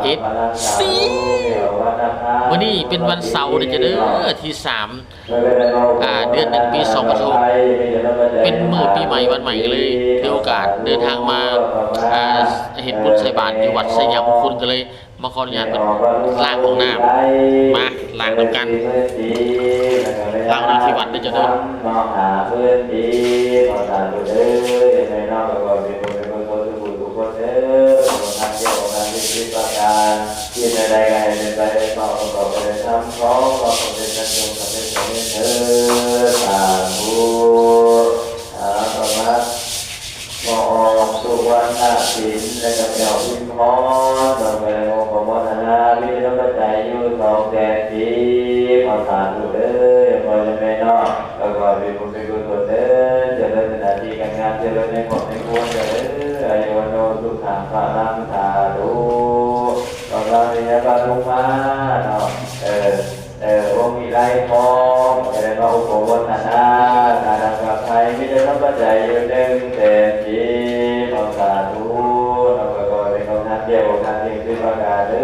ເອັຟຊີ ມື້ນີ້ເປັນວັນເສົາເດີເຈົ້າເດີ ທີສາມ ອ່າ ເດືອນໜຶ່ງ ປີສອງພັນສິບຫົກ ເປັນມື້ປີໃໝ່ວັນໃໝ່ ກໍເລີຍຖືໂອກາດເດີນທາງມາ ອ່າ ເຮັດບຸນໃສ່ບາດຢູ່ວັດໄຊຍະມຸງຄຸນ ກໍເລີຍມາຂໍອະນຸຍາດເພິ່ນລ້າງຫ້ອງນ້ຳ ມາລ້າງນຳກັນ ລ້າງຫ້ອງນ້ຳທີ່ວັດເດີເຈົ້າເດີ. ເນາະ ຫາພື້ນທີ່ ຂໍສາທຸເດີ ແມ່ເນາະ ກໍຂໍເປັນບຸນເປັນກຸສົນສູ່ຜູ້ທຸກຄົນເດີ ບໍ່ທັນຈະອອກທາງສິບປະການ ຄິດແນວໃດກໍໃຫ້ເປັນໄປໄດ້ຊອບ ປະກອບໄປໄດ້ທຳ ຂໍຄວາມສຳເລັດນັ້ນຈົ່ງສຳເລັດສຳເລັດເທີ້ນ ສາທຸ ອາ ຕໍ່ມາ ຂໍອອກສຸວັນນະສິນ ແລະກໍແກ້ວພິມພອນ ຕ້ອງໄປອະນຸໂມທະນາ ມີແຕ່ປັດໄຈຢູ່ສອງແສນກີບ ຂໍສາທຸເດີ ພໍ່ແມ່ເນາະ ກໍຂໍໃຫ້ເປັນບຸນເປັນກຸສົນເດີ ຈະເລີນໃນໜ້າທີ່ການງານ ຈະເລີນໃນຄອບໃນຄົວເດີ ອາຍຸວັນໂນສຸຂັງພະລັງ ສາທຸ ຕໍ່ມາ ມີຍາບາດລົງມາເນາະ ເອີ ເອີ ວົງວິໄລທອງ ກໍໄດ້ມາອຸປະໂມທະນາ ຄ່ານ້ຳຄ່າໄຟ ມີແຕ່ນຳປັດໄຈຢູ່ໜຶ່ງແສນກີບ ຂໍສາທຸ ເນາະ ກໍຂໍເປັນຂອງທ່ານແກ້ວ ຂອງທ່ານເພັງ ສິບປະການເດີ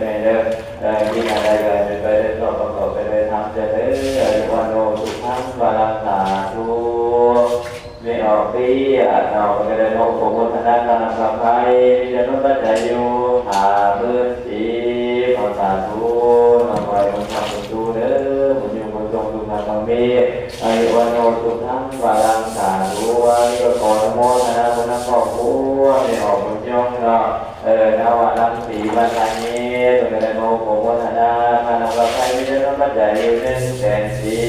ແມ່ເດີ ເອີ ທີ່ໜ້າໃດກໍໃຫ້ເປັນໄປໄດ້ຊອບ ປະກອບໄປໄດ້ທຳ ຈະເລີນອາຍຸວັນໂນສຸຂັງພະລັງ ສາທຸ. ແມ່ອອກເປ້ຍເນາະ ເພິ່ນກໍໄດ້ມາອຸປະໂມທະນາຄ່ານ້ຳຄ່າໄຟ ມີຈຳນວນປັດໄຈຢູ່ຫ້າໝື່ນກີບ ຂໍສາທຸ ເນາະ ຂໍໃຫ້ບຸນຄ້ຳບຸນຊູເດີ ບຸນຍູງບຸນຊົງ ສຸຂະພະມີ ອາຍຸວັນໂນສຸຂັງພະລັງ ສາທຸ ອັນນີ້ກໍຂໍອະນຸໂມທະນາບຸນນຳຄອບຄົວ ແມ່ອອກບຸນຍົງເນາະ ເອີ ນະວະລັງສີ ບ້ານທ່າແຍ ເພິ່ນກໍໄດ້ມາໂປຣໂມທະນາ ຄ່ານ້ຳຄ່າໄຟ ມີຈຳນວນປັດໄຈຢູ່ໜຶ່ງແສນກີ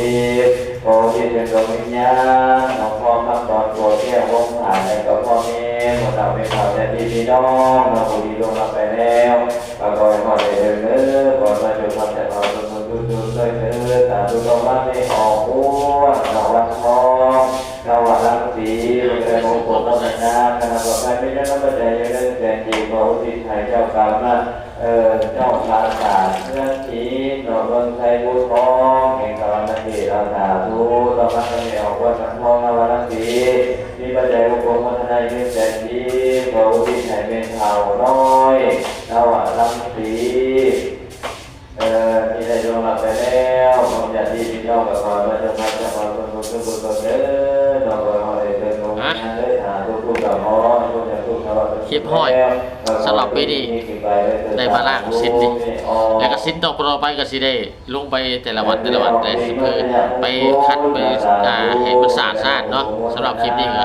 ບ ຂໍອຸທິດເປັນດວງວິນຍານຂອງພໍ່ຄຳຕອນ ໂກດແກ້ວ ວົງຜາຍ ແລະກໍພໍ່ແມ່ ພໍ່ເຖົ້າແມ່ເຖົ້າ ຍາດຕິພີ່ນ້ອງເນາະ ຜູ້ທີ່ລ່ວງລັບໄປແລ້ວ ກໍຂໍໃຫ້ຮອດໄດ້ເຖິງເດີ ຂໍໃຫ້ເຈົ້າພາບເຈົ້າເຂົາ ສົມບຸນບຸນສຸນຊ່ວຍເທີ້ນ ສາທຸ ຕໍ່ມາແມ່ອອກອ້ວນ ນະວັນທອງ ນະວະລັງສີ ເພິ່ນກໍໄດ້ມາໂປຣໂມທະນາ ຄ່ານ້ຳຄ່າໄຟ ມີຈຳນວນປັດໄຈຢູ່ໜຶ່ງແສນກີບ ຂໍອຸທິດໃຫ້ເຈົ້າກຳນະ ເອີ ເຈົ້າປາສາດເຮືອນຫີນ ເນາະ ເມືອງໄຊພູທອງ ແຂວງສະຫວັນນະເຂດ ເອົາ ສາທຸ ຕໍ່ມາກໍແມ່ອອກອ້ວນ ນະວັນທອງ ນະວະລັງສີ ມີປັດໄຈອຸປະໂມທະນາອີກໜຶ່ງແສນກີບ ຂໍອຸທິດໃຫ້ແມ່ເຖົ້ານ້ອຍ ນະວະລັງສີ ເອີ ທີ່ໄດ້ລ່ວງລັບໄປແລ້ວ ຂອງຍາດຕິພີ່ນ້ອງ ກໍຂໍໃຫ້ເຈົ້າພາບເຈົ້າເຂົາ ສ່ວນບຸນສ່ວນກຸສົນເດີ ເນາະ ຂໍໃຫ້ຮອດໄດ້ເຖິງດວງວິນຍານເດີ ສາທຸ ທຸກກໍຂໍໃຫ້ພົ້ນຈາກທຸກ ສະຫວັດ ຄລິບຮ້ອຍ ສຳລັບປີນີ້ ໄດ້ມາລ້າງສິນນີ້ ແລ້ວກໍສິນຕໍ່ໄປກໍຊິໄດ້ລົງໄປແຕ່ລະວັດ ແຕ່ລະວັດ ແລະຊິໄປຂັດໄປ ອ່າ ໃຫ້ມັນສະອາດສະອ້ານເນາະ ສຳລັບຄລິບນີ້ກໍ